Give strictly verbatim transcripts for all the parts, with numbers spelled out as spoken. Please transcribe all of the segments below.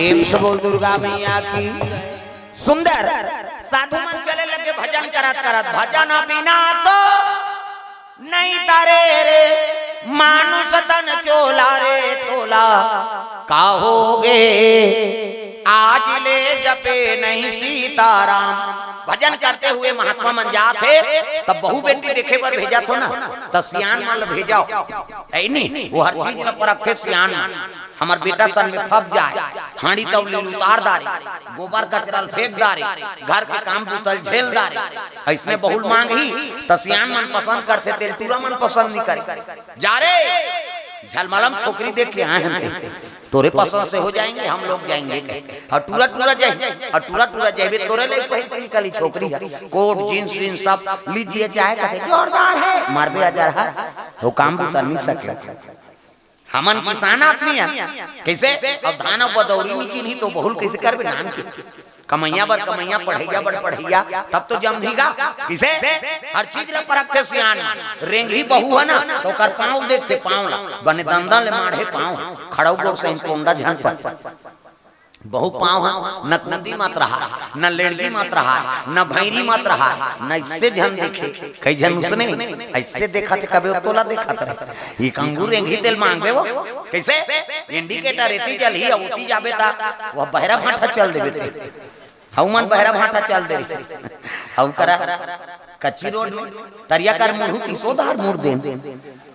प्रेम से बोल दुर्गा मैया की। सुंदर। साधु मन चले लगे भजन करत करत, भजन बिना तो नहीं तारे रे, मानुष तन चोला रे तोला, का होगे आज ले जपे नहीं सीताराम। भजन करते हुए महात्मा मन जात हे, तब बहू बेटी देखे बर भेजत हो ना, त सियान मन ल भेजव। ऐ नी, वो हर चीज ल परखथे सियान मन। हमर बेटा सन में फब जाए, हांडी तौली ल उतार डारे, गोबर कचरा ल फेंक डारे, घर के काम बूता ल झेल डारे, अइसने बहू ल मांगही, त सियान मन पसंद करथे, तेल टूरा मन पसंद नहीं करे। जा रे, झलमलम छोकरी देख के आए हन ते, तोरे पसंद से हो जाएंगे, हम लोग जाएंगे कहे। अउ टूरा टूरा जाही, अउ टूरा टूरा जाही, तोरे ले पहिर पहिर काली छोकरी है, कोट, जींस, वींस सब लीजिए, चाहे कथे जोरदार है, मारबे अजरहा, वो काम बूता नहीं सके। हमन किसान आदमी हन, कइसे? अब धान अउ बदौरी नी चिन्ही तो बहू ल कइसे करबे नान के? कमइया बर कमइया, पढ़इया बर पढ़इया, तब तो जमही गा। कइसे? हर चीज ल परखथे सियान। रेंगही बहू है ना, तो ओकर पाँव देखथे, पाँव ला, बने दंदन ले माढ़े पाँव, खड़ऊ गोड़ सहिन कोंडा झन पर। बहू पाँव ह, न कुंदी मत रहा, न लेड़गी मत रहा, न भैरी मत रहा, न इससे झन देखे। कई झन उसने ऐसे देखत हे, कबे तोला देखत रहे। एक अंगूर रेंगही तेल मांगबे वो। कइसे? इंडिकेटर एती जलही, अउ ओती जाबे ता, वो बहरा भांठा चल देबे ते। हऊ मन बहरा भांठा चल दे रही। हऊ करा कच्ची रोड में तरिया कर मुड़हू किसो धार मुड़ देन।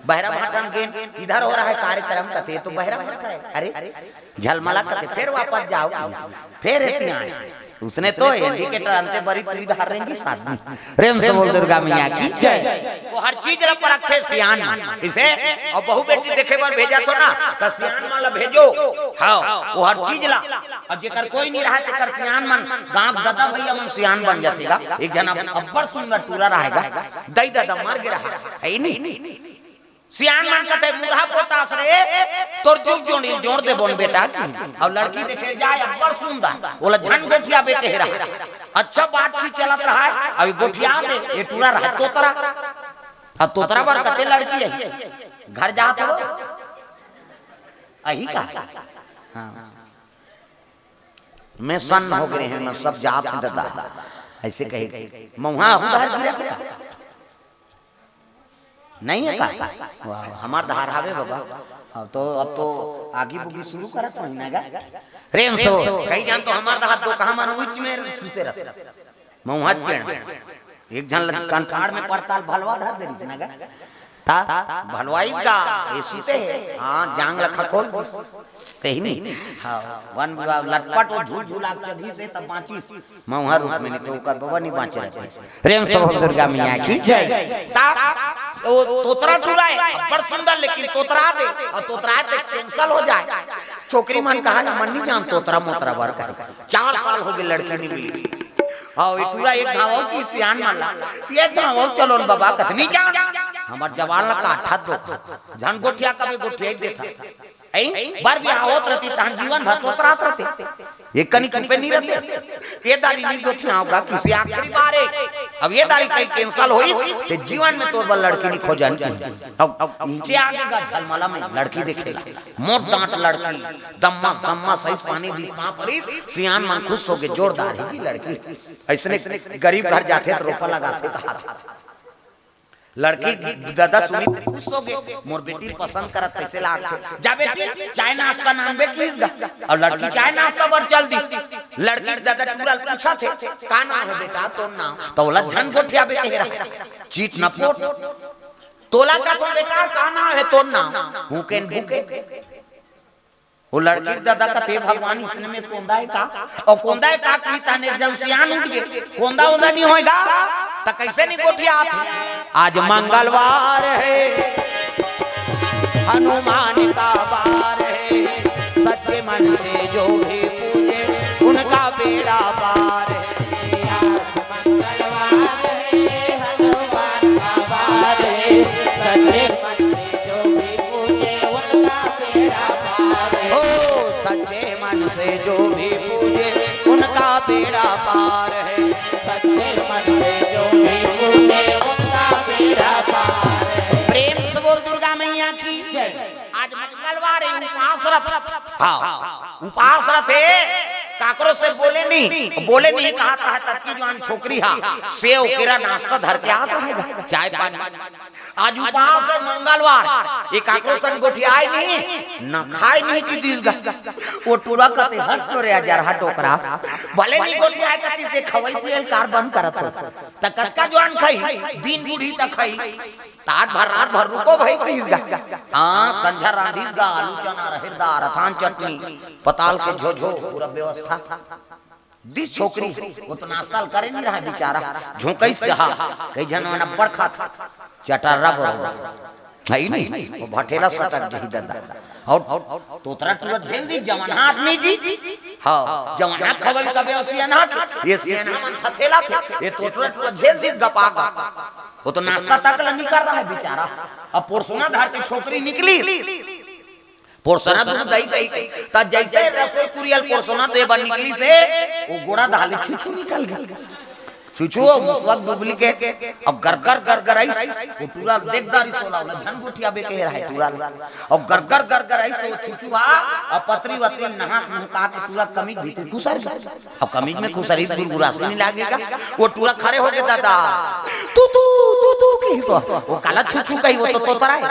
बहरा भांठा में गेन, इधर हो रहा है कार्यक्रम, कथे तो बहरा भांठा है। अरे, झलमला कथे, फिर वापस जाओ, फिर एती आए। उसने तो इंडिकेटर अंते बरी तू इधर रेंगी साथ में। प्रेम से बोल दुर्गा मैया की जय। वो हर चीज ला परखथे सियान मन। इसे, अउ बहू बेटी देखे बर भेजत हो ना, त सियान मन ला भेजो। हाँ, वो हर चीज ला। अउ जेकर कोई नहीं रहा, तेकर सियान मन, गांव के ददा भैया मन सियान बन जाथे गा। एक झन अब-, अब्बड़ सुंदर टूरा रहे गा, दई ददा मर गे रहा, है ही नहीं। सियान मन कथे, "मुरहा पोटास रे, तोर जुग जोड़ी जोड़ दे बोन बेटा की।" अउ लड़की देखे जाए, अब्बड़ सुंदर, ओला झन गोठियाबे कहे रहा। अच्छा बातचीत चलत रहा है, अउ गोठिया दे, ये टूरा रहा तोतरा। अब तोतरा बर कथे लड़की है, घर जात हो, अही का? हाँ। मैं सन्न हो गए हैं, मैं सब जात हूँ दादा। ऐसे कहे, मऊहा उधार गिरा था। नहीं है का? वाह, हमार धार हावे बाबा। अब तो, अब तो आगी बुगी शुरू करत हो ना गा। प्रेम से, कई झन तो हमार धार तो कहाँ मन उच्च में सुते रहते। मऊहा पेड़ में। एक झन ल-, कंठाड़ में परसाल भलवा धर दे रहिस ना गा। ता भलवाई का ये सुते हे। हाँ, जांग ल खखोल दिस। कही नहीं। हाँ, वन विभाग लटपट वो झूल झूला के चघी से तब बाँचिस। मऊहा रूप में नहीं तो ओकर बबा नहीं बाँचे रहते। प्रेम से बोल दुर्गा मैया की जय। ता वो तोतरा टूरा है, अब्बड़ सुंदर, लेकिन तोतरा दे, अउ तोतरा दे cancel हो जाए। छोकरी मन कहा, "मन नहीं जान तोतरा मोतरा बर करे।" चार साल हो गए लड़की नहीं मिली। हाँ, ये टूरा एक घाव की सियान मन ला, ये घाव चलो न बाबा, कथनी जान। हमार जवान ला काठा दो, झन गोठिया कभी गोठिया ही देता। ऐ, बर बिहाव होत रहती, तहन जीवन भर तोतरात रहते। ये कनी चुपे नहीं रहते। ये दारी नहीं गोठिया होगा, किसी आखिरी बार है। अब ये दारी कहीं cancel होई, ते जीवन में तोर बर लड़की नहीं खोजन की। अब, अब नीचे आगे गा झलमला में लड़की देखेला। मोट डांट लड़की, दम्मस, दम्मस, ऐस पानी दी, पाँव परी, सियान मन खुश होके जोरदार ही की लड़की। ऐसने गरीब घर जाथे त रोपा लगाथे त हाथ। लड़की ददा सुनी त खुश होगे, मोर बेटी पसंद करत कैसे लागथे। जा बेटी, चाय नाश्ता नानबे किस गा? अउ लड़की चाय नाश्ता बर चल दिस। लड़की ददा टूरा ल पूछथे, "का नाम है बेटा तोर नाम?" त ओला झन गोठियाबे कहे रहा। चीट न पोट। तोला कथों बेटा, का नाम है तोर नाम? भूकेन भूके। वो लड़की ददा कथे, "भगवान, इसने में कोंदा है का?" अउ कोंदा है का कि तने एकदम सियान उठ गे। कोंदा ओंदा नहीं होएगा, त कैसे नहीं गोठियाथे? आज मंगलवार है, हनुमान का वार है, सच्चे मन से जो भी पूजे, उनका बेड़ा पार है। आज मंगलवार है, हनुमान का वार है, सच्चे मन से जो भी पूजे, उनका बेड़ा पार है। ओ, सच्चे मन से जो भी पूजे, उनका बेड़ा पार है। सच्चे मन से जो भी पूजे, उनका बेड़ा पार है। प्रेम से बोल दुर्गा मैया की जय। आज मंगलवार है, उपास रथे। हाँ, उपास रथे, काकरो से बोले नहीं, बोले नहीं कहत रहे, ततकी जुवान छोकरी हा, सेव केरा नाश्ता धर के आत रहे, चाय पानी। आज उपास हे मंगलवार, ए काकरो संग गोठियाय नहीं, न खाय नहीं कि दिस गा। ओ टूरा कथे, "हट तो रे, जरहा डोकरा, भले नहीं गोठियाय कतिस, ए खवई पियल कार बंद करत हो, त कतका जुवान खाही, दिन बूढ़ी त खाही।" तात भर रात भर रुको भाई, कहिस गा। हाँ, संझा रांधिस गा, आलू चना, रहेर दार, अथान चटनी, पताल के झोझो, पूरा व्यवस्था। दिस छोकरी, ओ तो नाश्ता ल करे नहीं रहा बिचारा, झोंकइस हा, कई झन मन अब्बड़ खात, चटर्रा बरोबर। हइ नहीं, ओ भटेला सटक जही ददा। अउ तोतरा टूरा झेल दिस, जवान आदमी जी। हाँ, जवान खवई कबे असी अनहा, ए सियान मन थथेला थे, ए तोतरा टूरा झेल दिस गपा गप। ओ तो नाश्ता तक ल नहीं कर रहा बिचारा। अब पोरसोना धर के छोकरी निकलिस, पोरसोना दूध दई दई, त जइसे रसोई कुरिया ल पोरसोना दे बर निकलिस, ओ गोड़ा धाली छुछू निकल गे। छुछू, ओ मुसवा के डुबली के, अउ गरगर गरगर आइस, ओ टूरा देख डारिस ओला, ओला झन गोठियाबे कहे रहे टूरा ल। अउ गरगर गरगर आइस, ओ छुछू हा, अउ पतरी वतरी नहा नुहका के टूरा कमीज भीतरी खुसर गे। अब कमीज में खुसरी गुरगुरासी नहीं लागेगा। ओ टूरा खड़े होके ददा, "तू, तू, तू, तू" कहिस। ओ काला छुछू कही, ओ तो तोतरा हे।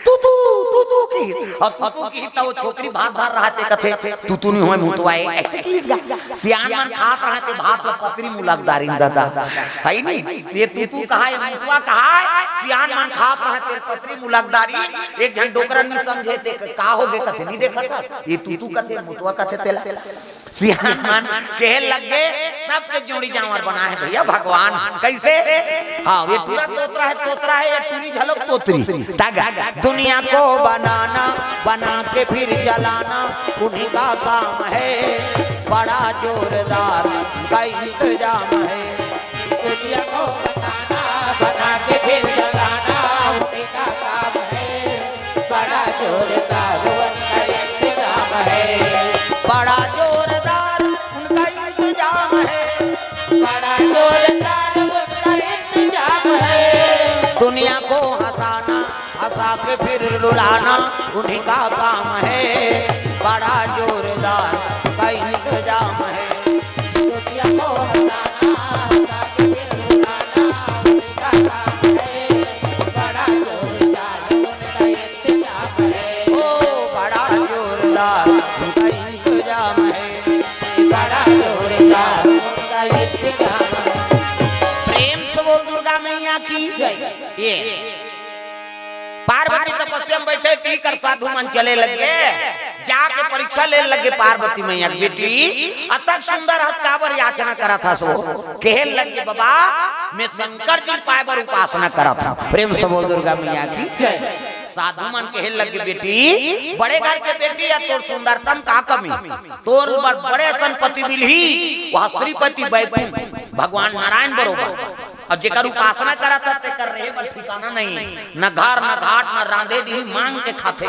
"तू, तू, तू, तू" कहिस। अब "तू, तू" कहिस त ओ छोकरी भात धर रहा ते कथे, "तू, तू नहीं होय, मुतवा हे।" अइसे कहिस गा। सियान मन खात रहा ते भात ल पतरी मुलक डारिन ददा। हइ नहीं? ए "तू, तू" कहा, ए "मुतवा" कहा, सियान मन खात रहा ते पतरी मुलक डारिन। एक झन डोकरा नहीं समझे ते का होगे कथे, नहीं देखत हे। ए "तू, तू" कथे, "मुतवा" कथे तेला। सियान मन कहे लग गे, सबके जोड़ी जांवर बनाय हे भइया भगवान। कइसे? हाँ, ए टूरा तोतरा हे, तोतरा हे, ए टूरी घलोक तोतरी। तगा, दुनिया को बनाना, बना के फिर चलाना, उन्हीं का काम है, बड़ा जोरदार का इंतजाम है। दुनिया को बनाना, बना के फिर चलाना, उन्हीं का काम है। बड़ा जोरदार उनका इंतजाम है। बड़ा जोरदार उनका इंतजाम है। बड़ा जोरदार उनका इंतजाम है। दुनिया को हंसाना, हंसा के फिर रुलाना, उन्हीं का काम है। बड़ा जोरदार उनका इंतजाम है। दुनिया को हंसाना, हंसा के फिर रुलाना, उनका काम है। बड़ा जोरदार उनका इंतजाम है। ओ, बड़ा जोरदार उनका इंतजाम है। बड़ा जोरदार उनका इंतजाम है। प्रेम से बोल दुर्गा मैया की। जय। ए पार्वती तपस्या में बइठे, तीकर साधु मन चले लगे, जाके परीक्षा ले लगे पार्वती मैया के, "बेटी, अतक सुंदर हस, काबर याचना करत हस?" ओ कहे लगे, "बाबा, मैं शंकर जी पाए बर उपासना करत हंव।" प्रेम से बोल दुर्गा मैया की। जय। साधु मन कहे लगे, "बेटी, बड़े घर के बेटी हे, तोर सुंदरता म का कमी? तोर बर बड़े असन पति मिलही, वह श्रीपति बैकुंठ, भगवान नारायण बरोबर। अउ जेकर उपासना करत हस, तेकर रहे बर ठिकाना नहीं, न घर, न घाट, न रांधे नहीं, मांग के खाथे।"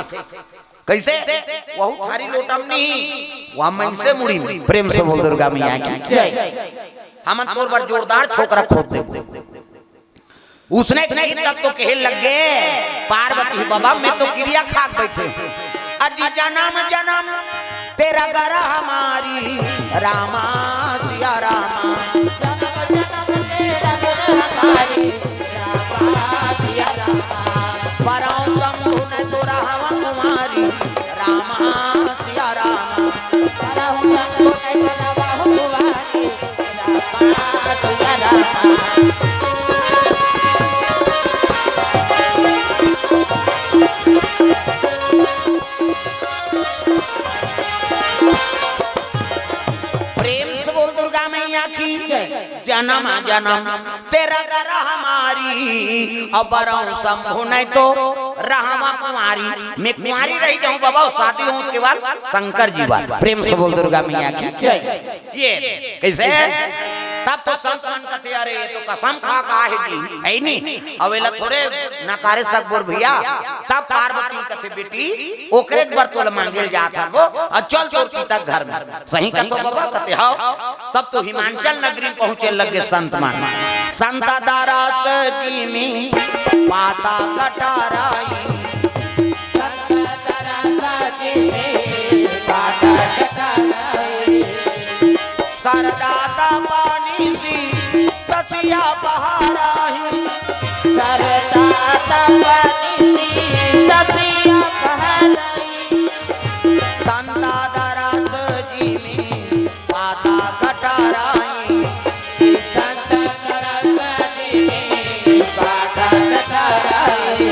कइसे? वहू थारी लोटा म नहीं, वह मइसे मुड़ी में। प्रेम से बोल दुर्गा मैया की। जय। हमन तोर बर जोरदार छोकरा खोज देबो। उसने कही तब तो कहे लगे पार्वती, "बाबा, मैं तो किरिया खाक बइठे हंव। अजी जनम जनम तेरा गर हमारी, रामा सिया रामा।" जनम जनम तेरा गर हमारी, रामा सिया रामा। बरौं शंभु न तो रहवा कुमारी, रामा सिया रामा। बरौं शंभु न तो रहवा कुमारी, रामा सिया रामा। प्रेम से बोल दुर्गा मैया की। जय। जनम जनम तेरा गर हमारी, अउ बरौं शंभु नहीं तो रहवा कुमारी। मैं कुंवारी रहि जाहूं बाबा, शादी हों केवल शंकर जी बर। प्रेम से बोल दुर्गा मैया की। जय। ए कइसे? तब तो संत मन कथे, "अरे, ए तो कसम खा के आहे जी, हइ नी? अब एला थोरे नकारे सकबो रे भइया।" तब पार्वती कथे, "बेटी, ओकरे बर तोला मांगे ल जात हंव, अउ चल तोर पिता के घर में।" "सही कथस बाबा?" कथे, "हव।" तब तो हिमांचल नगरी पहुंचे लगे संत मन। संत दरस जिमि पाता कटराई। संत दरस शारदा तपनि शीससिया पहराही। शारदा तपनि शीससिया पहराही। संता दरस जिमि पाता कटराई। संता दरस जिमि पाता कटराई।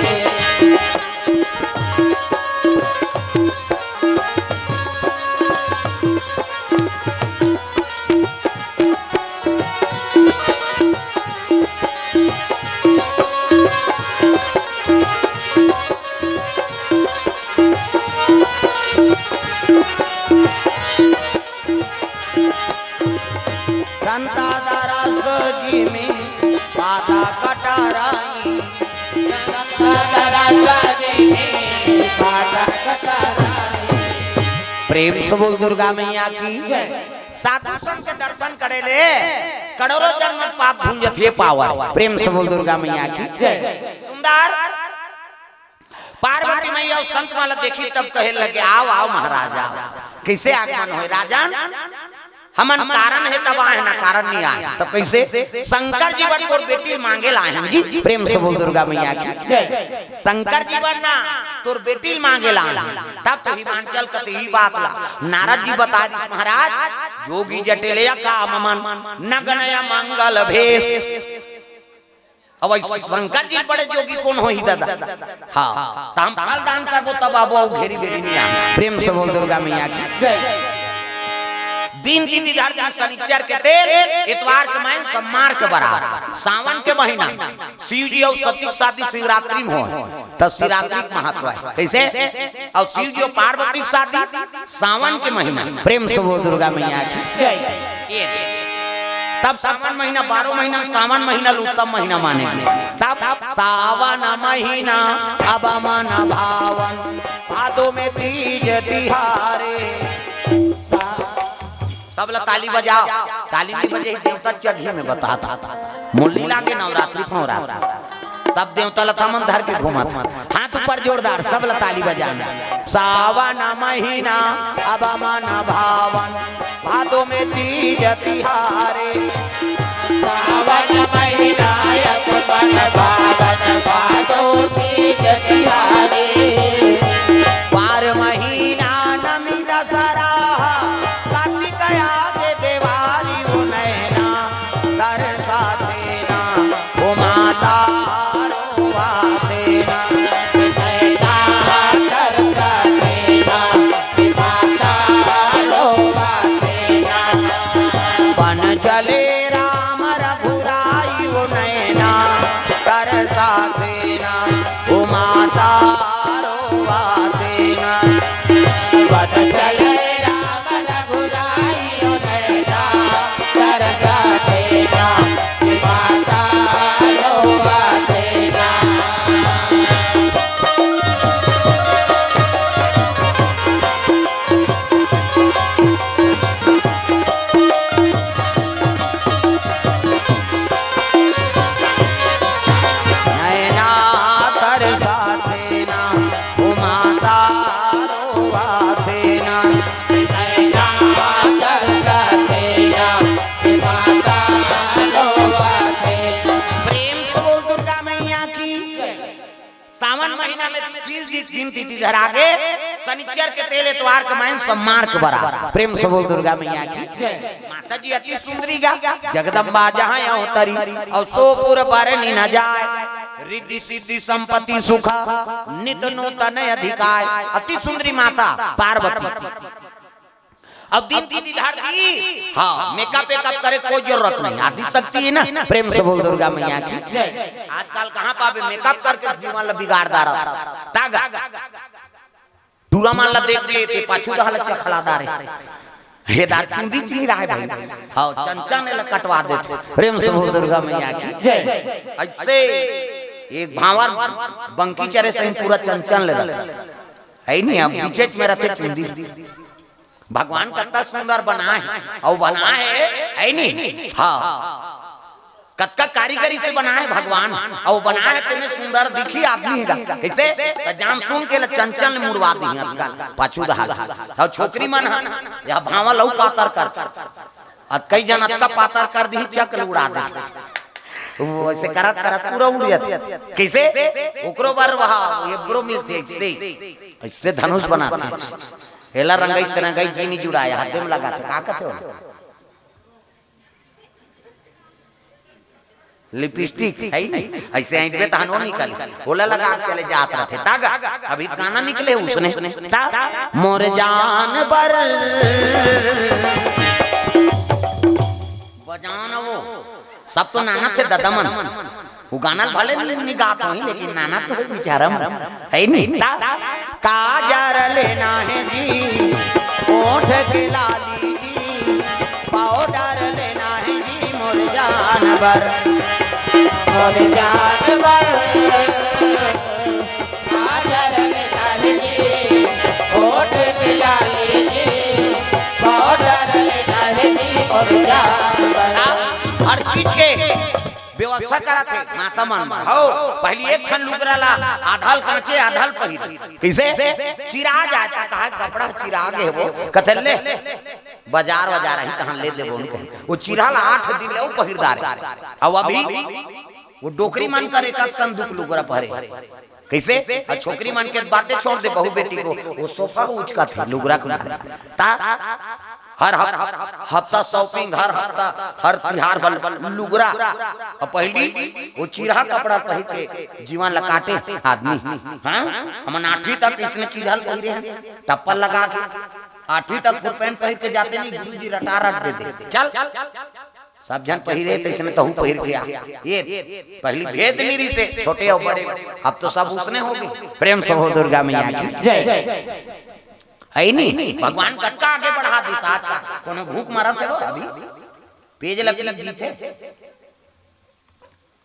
संता दरस जिमि पाता कटराई। संता दरस जिमि पाता कटराई। प्रेम से बोल दुर्गा मैया की। साधु संत के दर्शन करे ले करोड़ों जन्म पाप धुंजथे पावर। प्रेम से बोल दुर्गा मैया की। सुंदर पार्वती मैया अउ संत मन ला देखिस तब कहे लगे, "आव, आव महाराज, आव।" कइसे आगमन होय राजन? हमन कारण हे तब आए हन, ना कारण नइ आए हन। तब कइसे? "शंकर जी बर तोर बेटी ल मांगे ल आए हन जी।" प्रेम से बोल दुर्गा मैया की। शंकर जी बर ना तोर बेटी ल मांगे ल आए हन। तब तो हिमांचल कति बात ला नारद जी बता दिस, "महाराज, जोगी जटिल या काम मन, नगनय मंगल भेष।" अब अइसे शंकर जी बड़े जोगी कोन होही दादा? हाँ, त हम फल दान करबो तब आबो, अउ घेरी बेरी नइ आबो। प्रेम से बोल दुर्गा मैया की। दिन तिथि धर दिन शनिचर के तेल, एतवार के महीना, सोमवार के बरात, सावन के महीना, शिव जी अउ सती के शादी शिवरात्रि में होय, त शिवरात्रि के महत्व हे। कइसे? अउ शिव जी अउ पार्वती के शादी सावन के महीना। प्रेम से बोल दुर्गा मैया की। ये तब सावन महीना, बारह महीना में सावन महीना ल उत्तम महीना माने। तब सावन महीना अब मन भावन, भादो में तीज तिहारे। सब ला ताली बजाव। ताली नइ बजे ही देवता चघी में बतात। मुल्ली लागे नवरात्रि फवरात। सब देवता ला थमन धर के घूमत। हाथ ऊपर जोरदार, सब ला ताली बजाना। सावन महीना अब मन भावन, भादो में तीज तिहारे। सावन महीना अब मन भावन, भादो तीज तिहारे। बार महीना नमी दसरा, कार्तिक आगे देवारी ओ नैना, तरसा देना ओ माता रोवा देना। नैना तरसा देना, माता रोवा देना। बन चले राम रघुराई ओ नैना, तरसा देना ओ माता रोवा देना। बन चले राम रघुराई ओ नैना, तरसा देना, माता रोवा देना। नैना तरसा देना ओ माता रोवा देना। नैना तरसा देना ओ माता रोवा देना। प्रेम से बोल दुर्गा मैया की। सावन महीना में तीस दिन, दिन तिथि धर आगे, शनिचर के तेल, एतवार के महीना, सोमवार के बरात। प्रेम से बोल दुर्गा मैया की। माता जी अति सुंदरी गा, जगदम्बा जहाँ अवतरी, अउ सो पुर बरनि न जाय। रिद्धि सिद्धि संपत्ति सुख, नित नूतन अधिकाय। अति सुंदरी माता पार्वती। अउ दिन तिथि धर दी, हाँ, मेकअप वेकअप करे कोई जरूरत नहीं, आदि शक्ति हे ना। प्रेम से बोल दुर्गा मैया की। आजकल कहाँ पाबे मेकअप करके जीवन ला बिगाड़ डारत। तागा टूरा मन ला देख के ते पाछू दहा ला चखला डारे। हे दार चुंदी चिन्ही रहे भाई। हाँ, चंचन ला कटवा देथे। प्रेम से बोल दुर्गा मैया की। अइसे एक भांवर बंकी चरे सही पूरा चंचन ले रथे। हे नहीं, अब बीचेच में रथे चुंदी। भगवान कतना सुंदर बनाय हे, अउ बनाय हे, हे नहीं? हाँ। कतका कारीगरी से बनाए भगवान, अउ बनाए तेमे सुंदर दिखही आदमी हे गा। कइसे? त जान सुन के ल चंचल मुड़वा दिही अतका पाछू दहा। अउ छोकरी मन ह या भांवा ल अउ पातर करथे। अउ कई झन अतका पातर कर दिही, चक ल उड़ा देथे। वो अइसे करत करत पूरा उड़ जाथे। कइसे? ओकरो बर वह ये ब्रो मिलथे, अइसे, अइसे धनुष बनाथे। एला रंगई ते रंगई जी नी जुड़ाय, हाथे म लगाथे। का कथे ओला? लिपस्टिक हे नहीं, अइसे ऐंठबे तहन ओ निकल, ओला लगा के चले जात रथे। ता गा, अभी गाना निकले उसने, ता मोर जान बर बजान वो, सब तो नानथे ददा मन। वो गाना ल भले नी, नी गात होही, लेकिन नानथे बिचारा मन। हे नी? ता काजर लेना हे जी, ओठ के लाली जी, पाउडर लेना हे जी, मोर जान बर। मोर जान बर। काजर लेना हे जी, ओठ के लाली जी, पाउडर लेना हे जी, मोर जान बर। हर चीज के व्यवस्था करत हे माता मन। हव, पहिली एक ठन लुगरा ला आधा ल कांचे, आधा ल पहिरे। कइसे? चिरा जाय त कहा कपड़ा चिरा गे हे वो। कथे ले, बजार वजार आही तहां ले देबो उनके। वो चिरा ला आठ दिन ले वो पहिर डारे। अउ अभी वो डोकरी मन कर एक संदूक लुगरा पहरे। कइसे? अउ छोकरी मन के बाते छोड़ दे, बहू बेटी को वो सोफा उचकाथे लुगरा के मारे। ता हर हफ-, हफ्ता shopping, हर हफ्ता, हर तिहार बर लुगरा। अउ पहिली वो चिरहा कपड़ा पहिर के जीवन ला काटे आदमी। हाँ, हमन आठवीं तक इसने चिरहा ल पहिरे हन, टप्पल लगा के। आठवीं तक full pant पहिर के जाते नहीं, गुरुजी रटा रट देते। चल, सब झन पहिरे, तइसने तहू पहिर के आ। ये पहिली भेद नी रिहिसे, छोटे अउ बड़े, अब तो सब उसने हो गे। प्रेम से बोल दुर्गा मैया की। जय। हे नी? भगवान कतका आगे बढ़ा दिस आज का। कोनो भूख मरत हे वो अभी? पेज ल पी जीथे।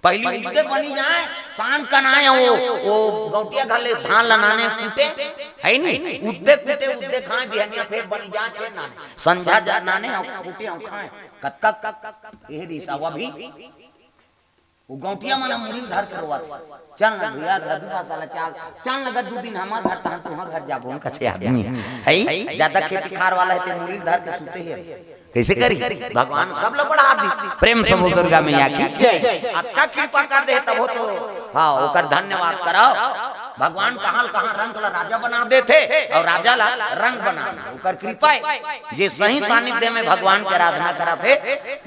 पहिली उद्दे बनी जाय, सांझ कन आय, वो, वो गौंटिया घर ले धान ल नाने कूटे, हे नी? उद्दे कूटे, उद्दे खाय, बिहनिया फेर बनी जाय, फेर नाने। संझा जा नाने, अउ कूटे, अउ खाय। कतका, कतका, ये रिहिस अभी। वो गौंटिया मन मुड़ी ल धर के रोवत हे। चल न भैया, रवि भाषा ला चल, चल न गा दू दिन हमर घर, तहन तुंहर घर जाबो, कथे आदमी। हे? जादा खेती खार वाला हे ते मुड़ी ल धर के सुते हे। कइसे करी? भगवान सब ला बढ़ा दिस। प्रेम से बोल दुर्गा मैया की। जय। अतका कृपा कर दे तभो तो, हाँ, ओकर धन्यवाद करव। भगवान कहाँ ल कहाँ रंग ला राजा बना देथे अउ राजा ला रंग बना दे, ओकर कृपा हे। जे सही सानिध्य में भगवान के आराधना करत हे,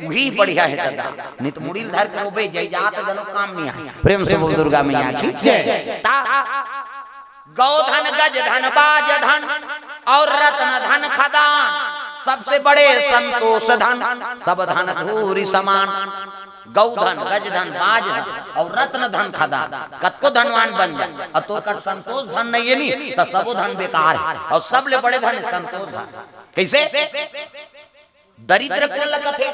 उही बढ़िया हे ददा। नित मुड़ी ल धर के रोबे, जय जात जनो काम नहीं आय। प्रेम से बोल दुर्गा मैया की। जय। ता गौ धन, गज धन, बाज धन अउ रत्न धन खदान, सबसे बड़े संतोष धन, सब धन धूरि समान। गौ धन, गज धन, बाज धन अउ रत्न धन खदान, कतको धनवान बन जा, अउ तोर कर संतोष धन नइ हे नी, त सबो धन बेकार हे। अउ सबले बड़े धन हे संतोष धन। कइसे? दरिद्र कोन ल कथे?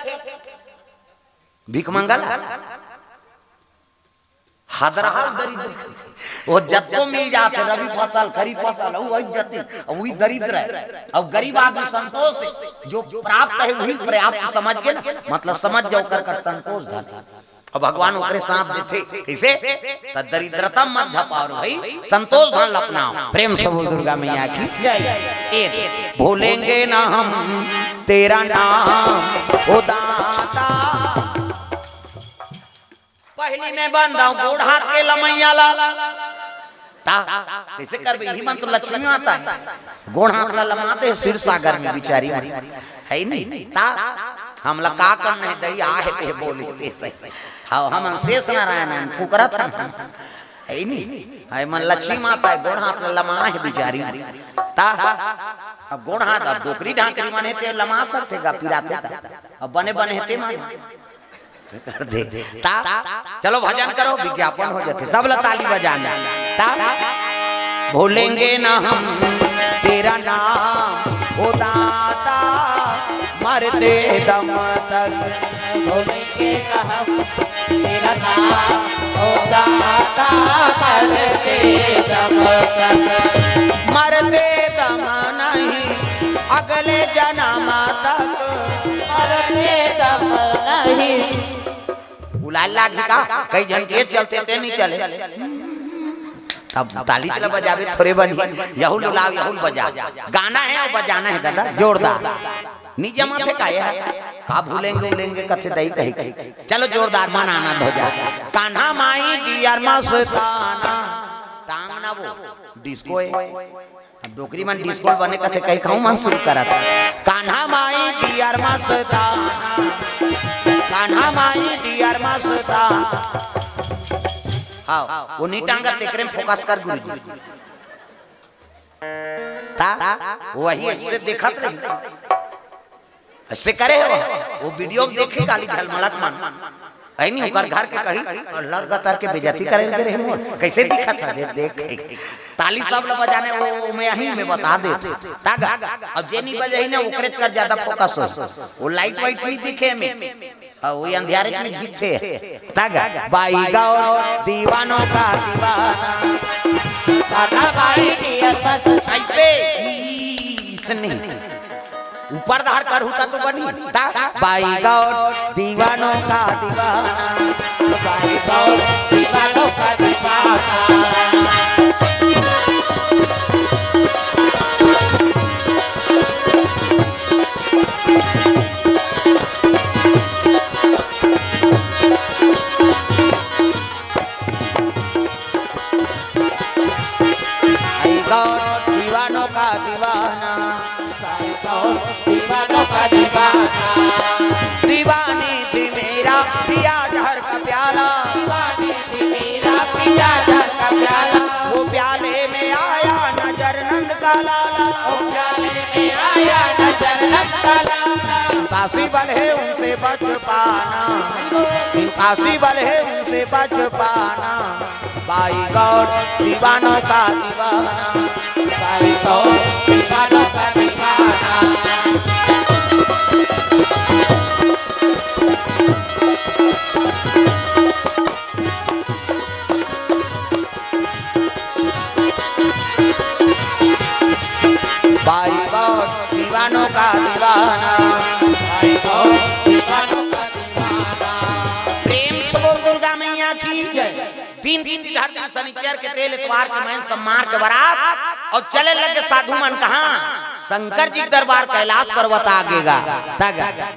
भिखमंगा ल। हदरहा ल दरिद्र कथे। वो जतको मिल जाथे, रबी फसल, खरीफ फसल, अउ वही जतिस, अउ वही दरिद्र हे। अउ गरीब आदमी संतोष हे, जो प्राप्त हे, वही पर्याप्त समझ के ना, मतलब, समझ जा, ओकर कर संतोष धन हे। अउ भगवान ओकरे साथ देथे। कइसे? त दरिद्रता मत झपाओ रे भाई, संतोष धन ल अपनाओ। प्रेम से बोल दुर्गा मैया की। जय। ए, भूलेंगे ना हम तेरा नाम, ओ दाता। पहिली में बंदाव गोड़ हाथ के लमइया ला। ता, कइसे करबे? इही मन तो लक्ष्मी माता हे। गोड़ हाथ ला लमाथे क्षीर सागर में बिचारी मन। हे नी? ता, हमला का करना हे दई, आहे ते बोली कइसे। हव, हमन शेष नारायण हन, फुकरत हन। हे नी? हे मन लक्ष्मी माता हे, गोड़ हाथ ला लमाहे बिचारी। ता, अब गोड़ हाथ, अब डोकरी ढाकरी मन हे ते लमा सकथे गा, पिराथे ता। अब बने बने हे ते मन। कर दे। ता, चलो भजन करो, विज्ञापन हो जाथे, सब ला ताली बजाना। ता, भूलेंगे ना हम तेरा नाम, ओ दाता, मरते दम तक। भूलेंगे ना हम तेरा नाम, ओ दाता, मरते दम तक। मरते दम नहीं, अगले जन्म तक। मरते दम नहीं। बुलाए लागही का? कई झन के चलते ते नहीं चले। तब ताली ल बजाबे थोरे बनी, यहू ल लाव, यहू ल बजा। गाना हे अउ बजाना हे दादा, जोरदार। नी जमाथे का ये? का भूलेंगे उलेंगे कथे दई कही कही। चलो जोरदार, मन आनंद हो जाए। कान्हा माई डियर मस्ताना, टांग ना वो, डिस्को हे। अब डोकरी मन डिस्को बने कथे कही कहूँ मन शुरू करत। कान्हा माई डियर मस्ताना, कान्हा माई डियर मस्ताना। हाँ, वो नी टांगत, तेकरे में फोकस कर गुरुजी। ता, वही ऐसे देखत रही। ऐसे करे हे वो। वो वीडियो में देखे काली झलमलत मन। ऐ नहीं ओकर घर के कही, लड़का तार के बेइज्जती करे लगे रहे मोर। कैसे दिखत हे? देख, देख। ताली सब ल बजाने वो, वो मैं यहीं में बता दे। तागा, अब जे नहीं बजाही ना, ओकरे कर ज्यादा फोकस हो। वो लाइट वाइट नहीं दिखे में। हाँ, वो अंधियारे की दिखे। तागा, बाई गौर दीवानों का दीवाना। कान्हा माई डियर मस्ताना। ऐसे, इसने। ऊपर धार कर होता तो बनी। ता, बाई गौर दीवानों का दीवाना। बाई गौर दीवानों का दीवाना। आई गौर दीवानों का दीवाना। दीवानों का दीवाना। दीवानी थी मेरा पिया जहर का प्याला। दीवानी थी मेरा पिया जहर का प्याला। वो प्याले में आया नजर नंद का लाला। वो प्याले में आया नजर नंद का लाला। इम्पॉसिबल है उनसे बच पाना। इम्पॉसिबल है उनसे बच पाना। बाई गौर दीवानों का दीवाना। बाई गौर दीवानों का दीवाना। बाई गौर दीवानों का दीवाना। बाई गौर दीवानों का दीवाना। प्रेम से बोल दुर्गा मैया की। दिन दिन धरती शनिचर के तेल एतवार के मैन सम्मार के बरात अउ चले लगे साधु मन कहाँ? शंकर जी के दरबार कैलाश पर्वत आगे गा। तग